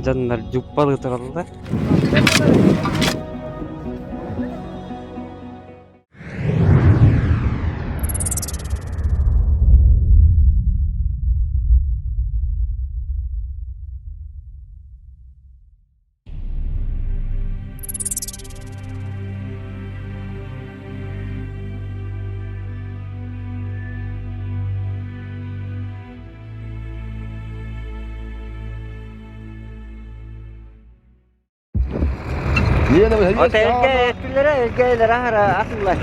Дьоннор дьууппалыы тураллар. Өттүлэрэ эргэ аһара атыллар.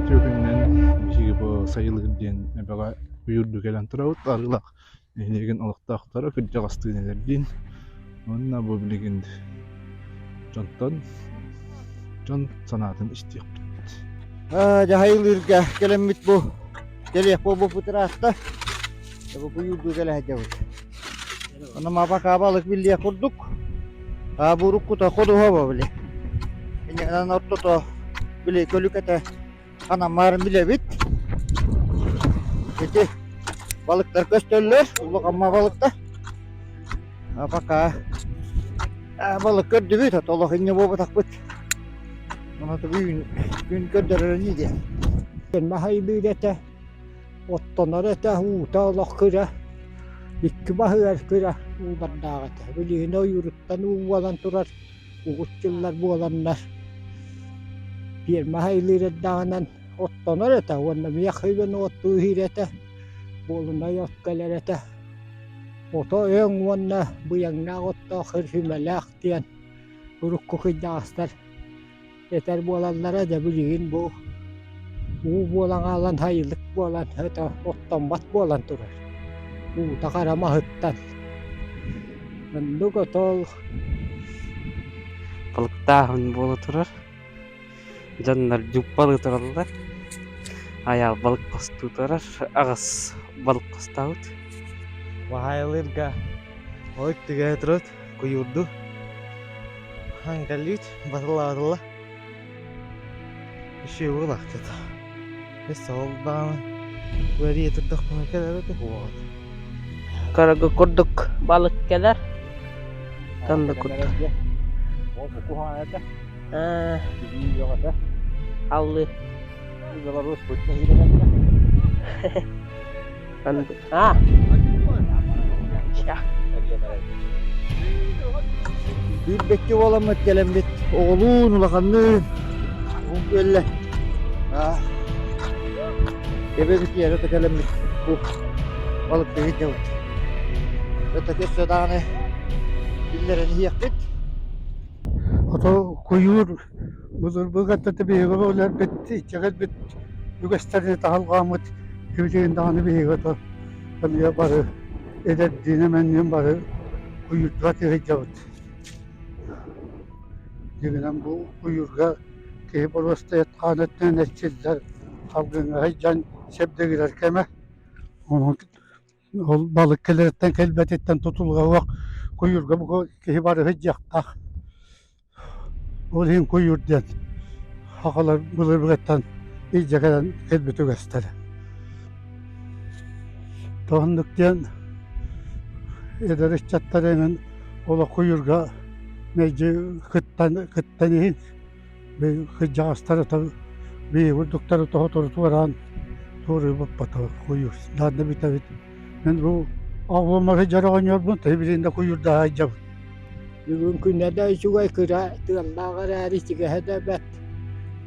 Үтүө күнүнэн биһиги бу сайылыыр диэн эбэҕэ уйурду кэлэн турабыт арыылаах нэһилиэгин олохтоохторо кырдьаҕастыын эдэрдиин уонна бу билигин дьонтон дьон санаатын истиэхпит. Дьаһайылыырга кэлэммит бу кэлиэх буолбуппут ыраатта. Бу куйуурдуу кэлэ сылдьабыт. Онно мапа-каабалык биллиэх курдук. А бу уруккута ходуһа били. Иннинэн ортото били көлүкэтэ ханаммаарын билэбит. Ити балыктар көстөллөр, улахан балыктар. А пока балык көрдүбүт, ото олох инньэ буолбатахпыт. Ону бүгүн күн көрдөрөр ини диэн. Маһайбыыр этэ, оттонор этэ, уута олох кыра, икки баһыгар кыра уулардаах этэ. Билигин ойууруттан уу буолан турар, угут дьыллар буоланнар пиэрмэ аһылыыр эрдэҕинэн оттонор этэ уонна миэх ыйын оттуу иһиир этэ, буолунай от кэлэр этэ. Ото өҥ уонна быйаҥнаах оттоох сүмэлээх диэн урукку кыйдаҕастар этэр буолаллара да билигин бу уу буолан хаалан сайылык буолан это оттоммот буолан турар. Уута хара маһыттан. Оннук отол Балыктааһын буола турар. Дьоннор дьууппалыы тураллар. Айаал балык хостуу турар. Аҕыс балык хостообут. Баһаайылыырга Ой түгэһэ турут куйуурду Хангаллиит батылла-батылла Еще буолаахтыт Өссө ол даҕаны уларыйа турдахпына кэлэр этэ буолуо Карага курдук балык кэлэр. Танда курдук. Ол бу куһаҕан этэ. Аа, Билии бөҕө этэ. аллыы. Беларусь путин иһирэнэ. Аа. Ща. Сүүрбэччэ буоламмыт кэлэммит оҕолуун улаханныын уһун күөллэ эбэбит ийэрэ кэлэммит бу балыктыы сылдьабыт. Өтө көстө даҕаны биллэрэн иһиэхпит. Ото куйуур былыргы биһиги үлэрбит, иччэгэлбит үгэстэрин таһылҕааммыт кибитигин даҕаны биһиги ото эмиэ бары эдэрдиин эмэнниин бары куйуурга сылдьабыт. Дьиҥинэн бу куйуурга киһи боруоста эт-хаан өттүнэн эрчиллэр, салгыҥҥа сылдьан чэбдигирэр кэмэ. Онон Ол балык кэлэриттэн кэлбэтиттэн тутулуга суох куйуурга бу киһи бары сылдьыахтаах. Ол иһин куйуур диэн сахалар былыргыттан илдьэ кэлэн кэлбит үгэстэрэ. Тоһуннук диэн эдэр ыччаттар эҥин олох куйуурга мэлдьи кыттан кыттан иһин Кырдьаҕастар биһиги курдуктары тоһотору туораан туоруйбаппатах куйуур даанна бүтэбит. Мин бу оҕолорбор сылдьар оҕонньорбун билигин да куйуурдаһа сылдьабын. Бүгүн күнэ да үчүгэй кыра тыаллаах эрээри ичигэһэ да бэрт.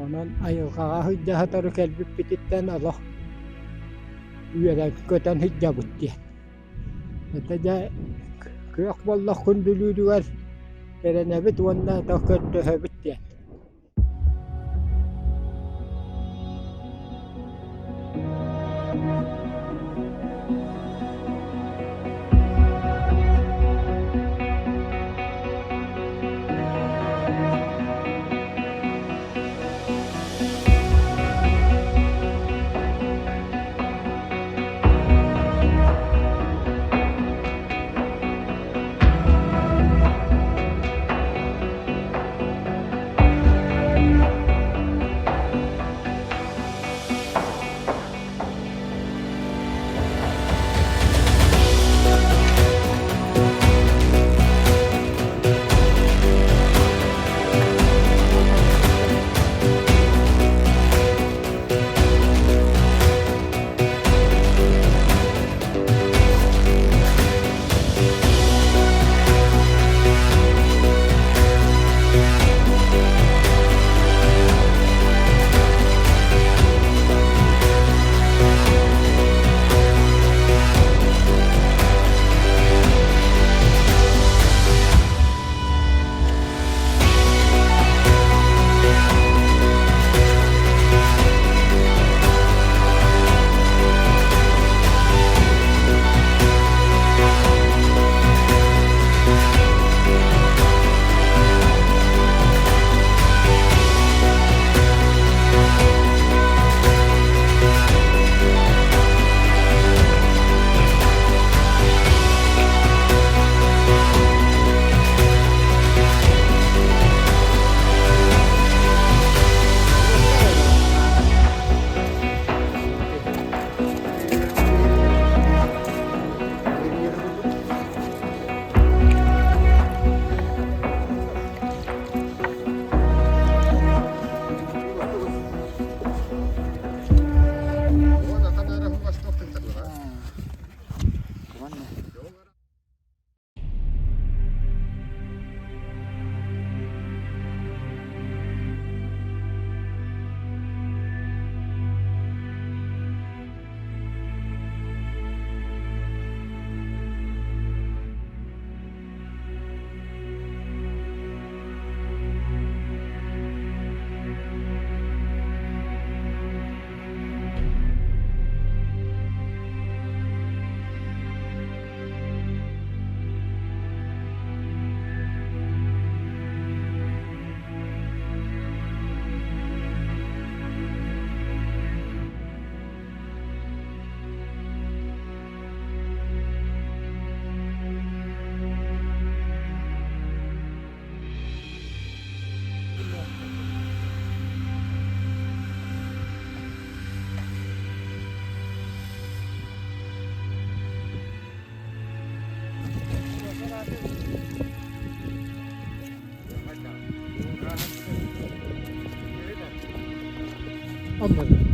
Онон айылҕаҕа сылдьа сотору кэлбиппититтэн олох үөрэн көтөн сылдьабыт диэн. Этэ дьэ күөх боллох күндүлүүрүгэр эрэнэбит уонна да көрдөһөбүт диэн. Anladım.